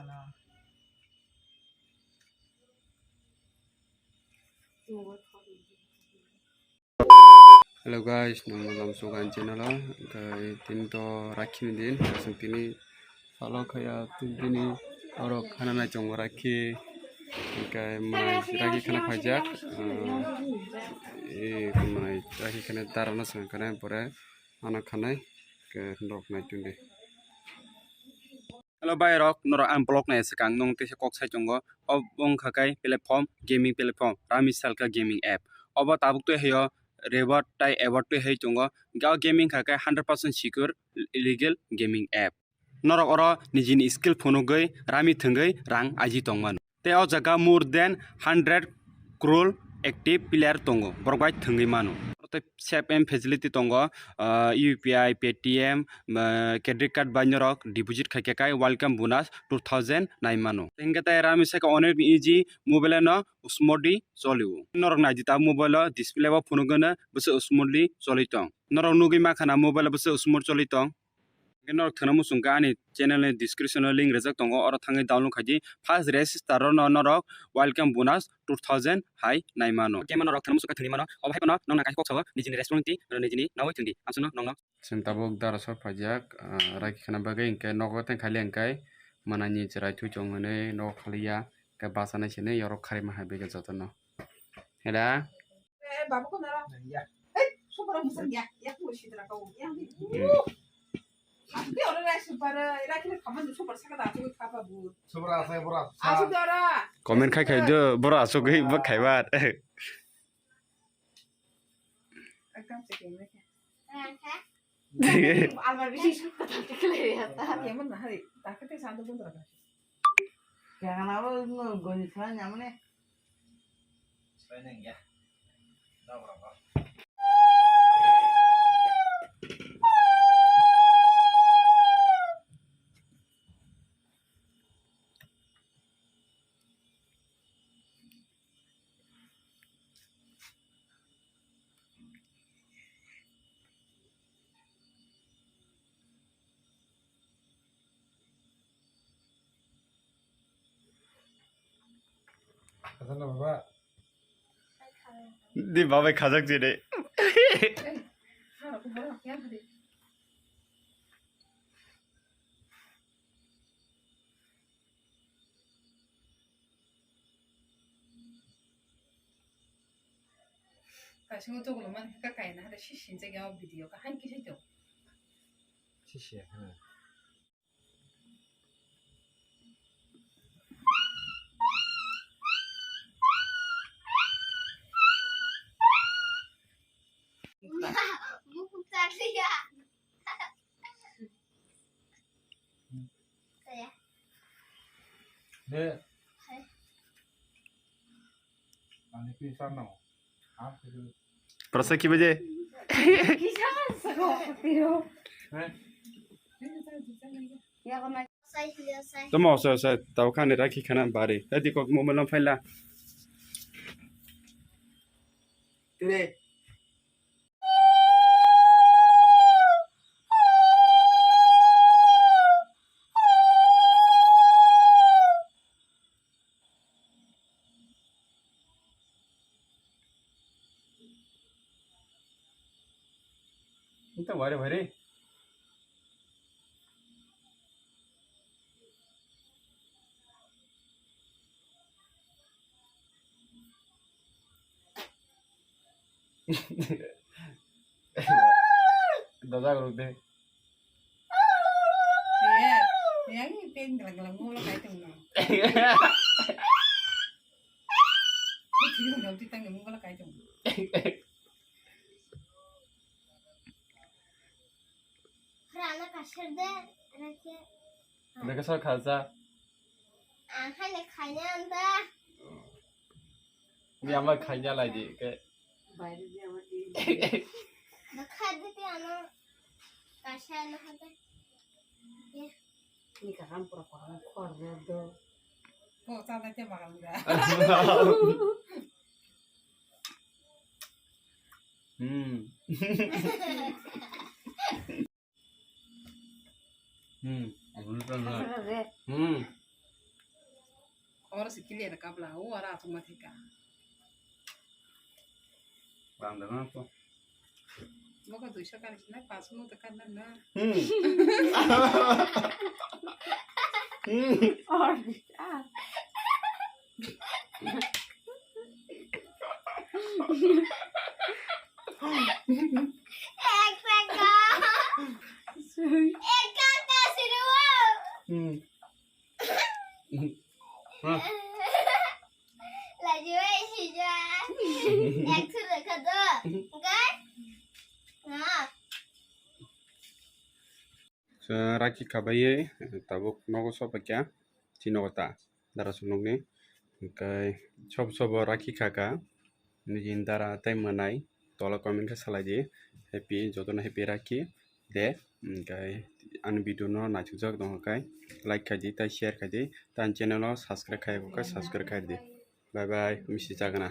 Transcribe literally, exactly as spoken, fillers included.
Hello guys, nang malam sugan channel o, hingke tini to rakhi ni din, aswk tini salo khaya tini oro khana nai chongo rakhi, hingke mai rakhi khana khaijak, eh, eh, mai rakhi khana dara no swng khana pore ano khanai ke rok nai tong di. Hello bhai rok, norok ang vlog nai swkang nung teisa kok sai tongo. O wngkha khe platform, gaming platform, Rami Salka gaming app. Obo tabuk twi hayo reward tai award twi hai tongo. Ga gaming kha khe hundred percent secure, illegal gaming app. Norok oro nijini skill phunugwi Rami thwngwi rang aji tongmano. Tei o jaga more than hundred crore active player tongo, borok bai thwngwi mano. Tei save and facility tongo, ah, U P I, Paytm, ah, credit card bai norok deposit khai khe kai welcome bonus two thousand nai mano. Hingke tei Rami saka onek ni easy mobile no smoothly cholio. Norok naidi ta mobile o display bo phunugwi no bwswk smoothly choli tong. Norok nugwi makhana mobile o bwswk smooth choli tong. Hingke norok thwngna muchung khe ani channel ni description o link rijak tongo, oro thangwi download khaidi. First register o no norok welcome bonus two thousand hai nai mano. Hingke norok thwngna muchung khe thwngwi mano. Obo hai phano nokna kaisa kok sao nijini restaurant ti nijini nawi thwngdi. Ang chwngno nokno. Chwng tabuk dara sok phaijak, ah, rakhi khana bagwi hingke nogo teng khaili hingke manani chwrai thui chong hwnwi nogo khaliya, hingke basa nai sini yorok kharima hai bagwi jotono. Heda? Eh, baba ko nara. Ya. Eh, supra musa ya, ya ko sidra ko. Ya. Hmm. Aku dia orang lain supra, ira kira kaman supra saka da aku kapa bu. Supra asai bora. Aku dia orang. Comment khai khai do, bora asuk gei bak khai bat. Ekdam se kene. Almari bisi suk kata kele ya. Ya mana hari, tak kete sandu pun terus. Yang kenapa lu goni sana nyamane? Di babai khajak jene. Kaisa tokolo man kha kaina hada si sinjak ya o video kaham kisa to. Sisi, hmm. Buku tadi ya. Saya. Dek. Hai. Ani pisa no. Prasa ki baje? Tamo, sai, sai, tabo khani rakhi khana bari. Tadi kok mo malam faila. Ture. Ito, wari, wari. Dajak ruk de. Iya, iya, ini peng gelang-gelang mulu kayak itu. Ini gelang-gelang titang mulu kayak itu. Rana kasar de, rake. Rake sar khaja. Ang hai le khanya anda. Ni ama khanya lai di ke. Baire di ama di. Dokha di ti ano. Kasar na hade. Ye. Ni ka kam pura pura khor re do. Ko ta na te magal da. Hmm. Hmm, aboni tang na. Kasar re. Hmm. Oro se clear kabla, o aro achukma thika. Bang da na to. Boka duiso kar sinai, paso no to kar na na. Hmm. Hmm. Or, ah. Ek taka. Ek taka siruwa. Hmm. Ha. Laju ai sija. Ek sura kado. Kan? Na. Rakhi khabai tabuk nogo sopaikha, chini nogo ta dara sunukni. Hwnkhe sob sobo rakhi khaka, nini dara tei mwnai tola comment khe salai di. Happy, jotono happy rakhi de. Hwnkhe ani video no naithokjak tongkha khe like khai di, tei share khai di, tei ani channel o subscribe khai khe subscribe khai di. Bye bye, misi chagana.